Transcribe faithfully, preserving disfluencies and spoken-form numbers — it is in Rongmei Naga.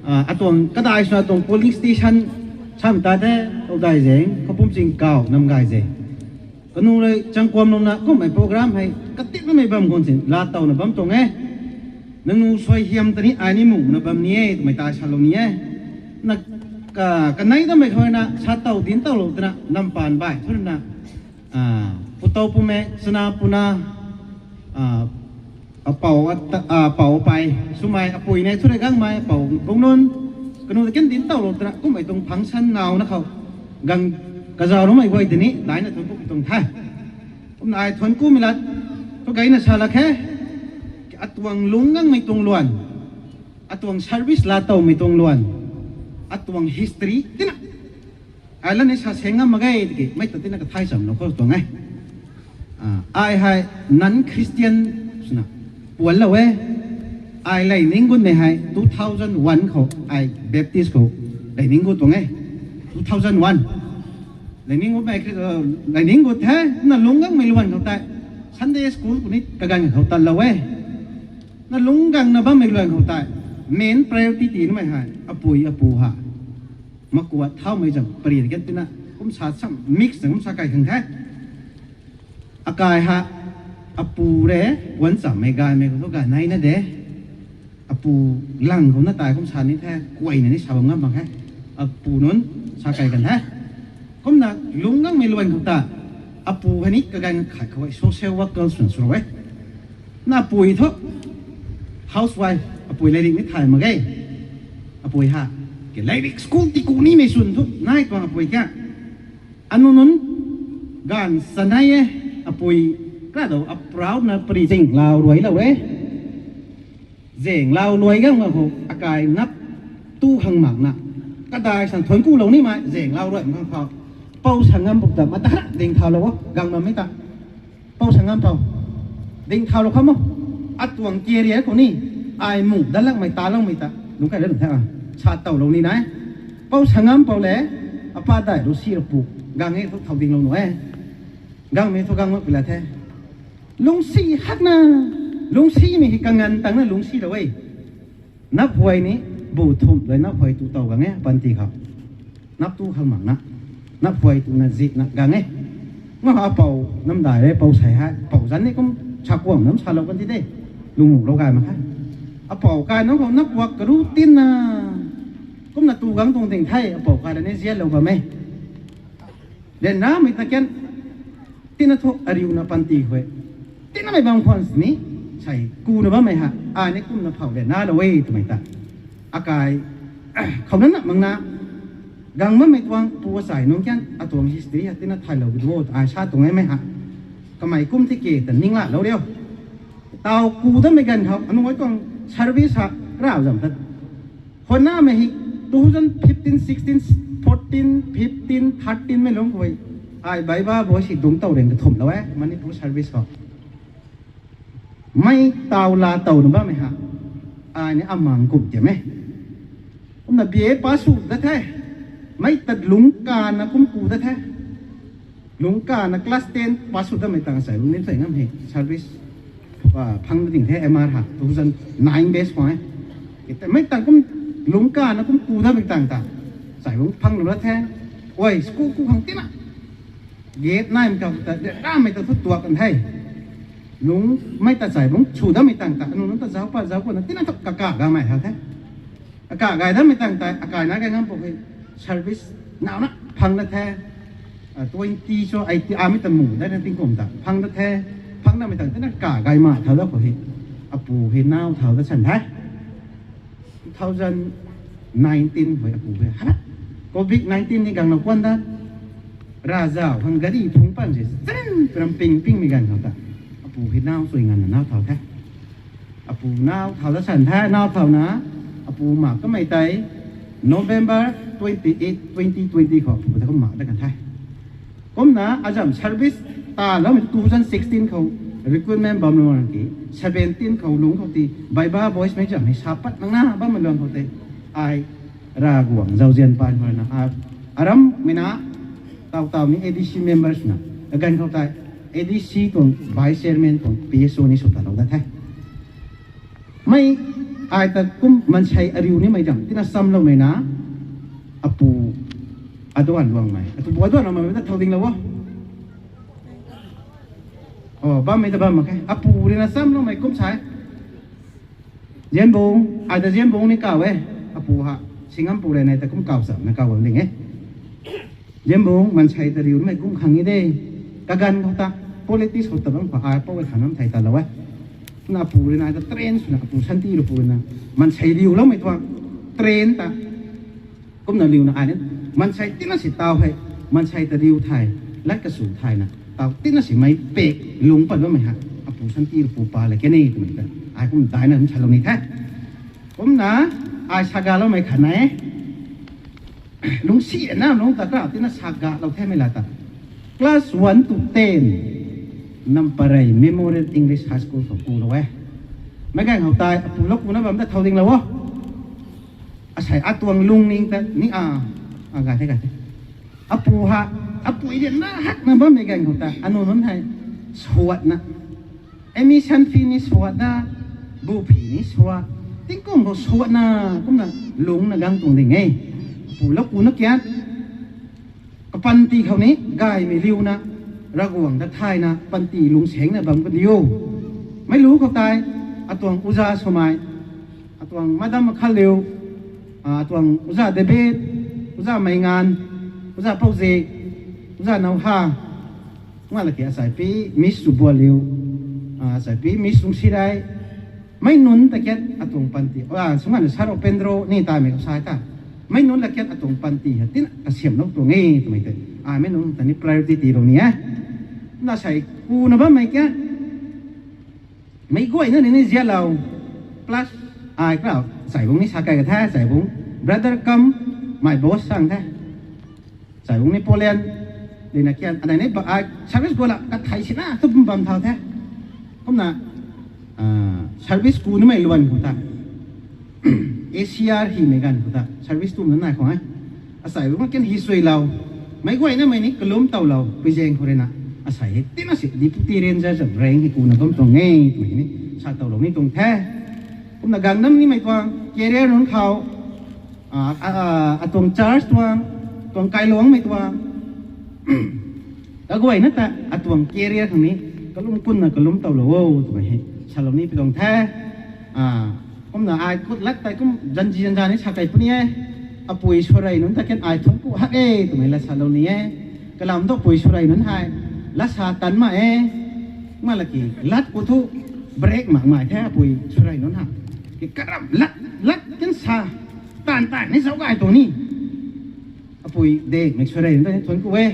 Atuang kadai swna atuang polling station sam ta the, Oudai Zeng, Khapum Chingkau, Namgay Zeng. Kanu rui Changkuam lungna kummei program hei katiknamei bam khwan sin laa towna bam tuang e. Nangniw suaihiam ta ni ai ni muna bam ni e twmei ta salou ni e. Na kanei tamei khou na sa tow dinc towlou twna lam paan bai thuna, putau pume chana puna, apou, apou apei swmei apui ne thuna gangmei apou bung nunc, kanu ta kan dinc towlou twna kummei tuang function nauna khou gang kazauloumei guay tini daina thuanc ku tuang the. Kumna ai thuanc kumei lat thu gayna sa lak khe, atuang lungc gangmei tuang luan, atuang service laa towmei tuang luan, atuang history tina ai la ni sa seng ngam mak ge tiki mei ta tina kathay chamlou khou tuang e. Ai hei non-Christian swna puanlou e. Ai lei ning gutmei hei two thousand one khou ai Baptist khou lei ning gut tuang e. Two thousand one lei ning gutmei, lei ning gut the. Na lungc gangmei luan khou tei Sunday school kuni kaganv khou tatlou e. Na lungc gangna bammei luan khou tei main priority tinamei hei apui apu ha makuat thaumei zam pari kan tina kum sa sam mix na kum sa kai khang the. Akai ha apu re puan chammei gaymei khou thu gay naina de. Apu lang khou na tai kum sa ni the, kuayna ni sa bam ngam mak khe. Apu nunc sa kai kan the. Kumna lungc gangmei luan khou ta apu hei ni kaganv khat khou social worker swna swlou e. Na apui thu housewife, apui lairik ni thay mak ge. Apui ha ke lairik school tiku nimei swn thu nai tuang apui kha. Anu nunc ganv chanei e, apui kra dou a proud na pari zenglau ruailou e. Zenglau luai gang khou akai nap tu khang makna kadai san thuanc kulou nimei zenglau ruai mak khang khou pou sa ngam buk ta mata ding thaulou o gang bammei ta. Pou sa ngam pou ding thaulou kham o. Atuang career khou ni ai mu dat lakmei taloumei ta lungc kai la lung the a sa towlou ni nai. Pou sa ngam pou le, apa dai lu si ra pu gang e thu thau dinglou nu e. Gangmei thu gang mak pi la the. Lungcsi hakna, lungcsimei hei kanganv tangna lungcsilou e. Nap huay ni bu thumh dui nap huay tu tow gang e panty khou. Nap tu khang makna, nap huay tuna zihna gang e. Nga apou namdai re pou sei hei pou zanc ni kum chakuang nam salou kan ti de. Lungmuklou gay mak khe. Apou kai nunc khou nap huak karu tinna kumna tu gang tuang ding the, apou kai la ni zianlou bam e. Ryanramei ta kan tina thu ariuna panty khou e. Tinamei bam khwan ni sei kuna bammei ha ai ni kumna phou ryanralou e twmei ta akai khou nana makna gang bammei tuang pu achai nunc kan atuang history ha tina thaylou du ai sa tuang e mei ha. Kamei kum tiki ta ninglalou riu. Tau ku dammei ganv khou anunc tuang service ha rau zam ta khwanamei hei two thousand fifteen, sixteen, fourteen, fifteen, thirteen mei lungc khou ai Bible Boys si dungc tow reng kathumhlou e Manipur service khou. Mei tau la towna bammei ha ai ni amang kum tiam e. Kumna B A pass sw dat the. Mei tat lungc kana kum ku dat the. Lungc kana class ten pass sw dammei tang sei lungc ni sei ngam hei service phang na ding the M R ha two thousand nine batch khou e. Mei tang kum lungc kana kum ku dammei tang ta sei lungc phanglou la the. Oi school ku khang tina gate naimei ta ramei ta thu tuak kan the. Lungc mei ta sei lungc sw dammei tang ta anunc ta zauc pat zauc kuna tina thu kaka gamei ha the. Akagay dammei tang tei akai na gay ngam pou hei service nauna phang na the. Twenty cho eighty amei ta mu dana tingkum ta phang na the. Phang namei tang tena kagay ma thau da khou hei apu hei nau thau da san the. Two thousand nineteen hei apu hei hana covid nineteen ni ganglou kuan da razau khang gari phungc pan se chen ramping pingmei ganv khou ta apu hei nau chui nganvna nau thau the. Apu nau thau da san the, nau thauna apu mak kamei tei November twenty eight, twenty twenty khou apu ta kum mak da kan the. Kumna azam service taloumei two thousand sixteen khou recruitment bamlou ki seventeen khou lungc khou ti Bible Boys mei zam hei sa pat nangna bammei luang khou tei ai Ravguangc zauzian pan khou na aram mei na tau tau ni A D C members na kaganv khou tei A D C tuang vice chairman tuang P S O ni sw talou dat the. Mei Ai ta kum mansei ariu nimei dam tina samloumei na, apu aduan luangmei, apu aduan luangmei ta thau dinglou o. O, bammei ta bam mak khe. Apu rui na samloumei kum sai. Zianbung, ai ta Zianbung ni kaw e. Apu ha, Singampu rui nai ta kum kaw cham na kaw bam ding e. Zianbung, mansei ta riu nimei kum khang e de. Kaganv khou ta, politics khou ta bam khou ai pou e khang nam thei ta lou e. Na apu rui na ai ta train swna, apu Santi rui pu na, mansei riuloumei tuang train ta. Kumna liuna ai ni, mansei tina si taw hei, mansei ta riu thai, lat kasu thayna, taw tina si mei pek lung pat bammei ha, apu Santi rui pu pa la ke ni twmei ta, ai kum daina kum salou ni the. Kumna, ai sagaloumei khat nai e. Lungcsi na lung ta kra tina sagalou themei la ta. Class one to ten, Namparei Memorial English High School khou kulou e. Meic gaeng khou tei, apu lou kuna bam ta thau dinglou o. Asei atuang lungning ta ni a, a ga the, ga the. Apu ha, apui rianna hakna bammei gaeng khou ta, anu nunc hei, suatna. Admission fee ni suatna, bu phi ni suat. Tingkum khou suatna, kumna lungna gang tuang ding e. Apu lou kuna kiat, kapanty khou ni gaymei liuna, Ravguangc ta thayna panty lungsengna bam kadiu. Meic lu khou tei, atuang uza swmei, atuang madam makhat liu, a, atuang uza David, uza Meingan, uza Pouzik, uza Nauha, nga laki asaipi Miss Subualiu, a, asaipi Miss Lungsirai, meic nunc ta kiat atuang panty, a, swngana Sir Opendro ni taimei khou sai ta. Meic nunc la kiat atuang panty ha tina kasiamlou tuang e twmei tei. A, meic nunc ta ni priority tiilou ni e. Na sei kuna bammei kiat, meic guayna ni ni zialou. Plus, ai kra, Chaibung ni sa kai ka the, Chaibung brother cum my boss sang the. Chaibung ni Poland, lina kian, anei ni ba ai service guay la kathei sina tu bam thau the. Kumna, a, service ku nimei luan khou ta, A C R hymei ganv khou ta service tumna nai khou e. Asaibung kian hi suilou, meic guayna mei ni kalum towlou, puizaeng khou rui na, asei hei tina si deputy ranger zam rank hei kuna bam tuang e twmei ni sa towlou ni tuang the. Kumna gang nam nimei tuang career nunc khou, a, a, a, atuang church tuang, tuang kailuangmei tuang, kaguayna ta atuang career khang ni kalum kunna kalum towlou o twmei hei salou ni pi tuang the. A, kumna ai kut lat tei kum zanzi zanza ni sa kai puni e. Apui Suarei nunc ta kian ai thuanc ku hak e twmei lat salou ni e. Kalam tu apui Suarei nunc hei lat sa tan ma e. Ma laki lat ku thu break mak mai the apui Suarei nunc ha. Ki karam lat, lat kin sa, taanv taanv ni zauc gay tuang ni. Apui Dekmei Suarei nunc ta ni thuanc ku e.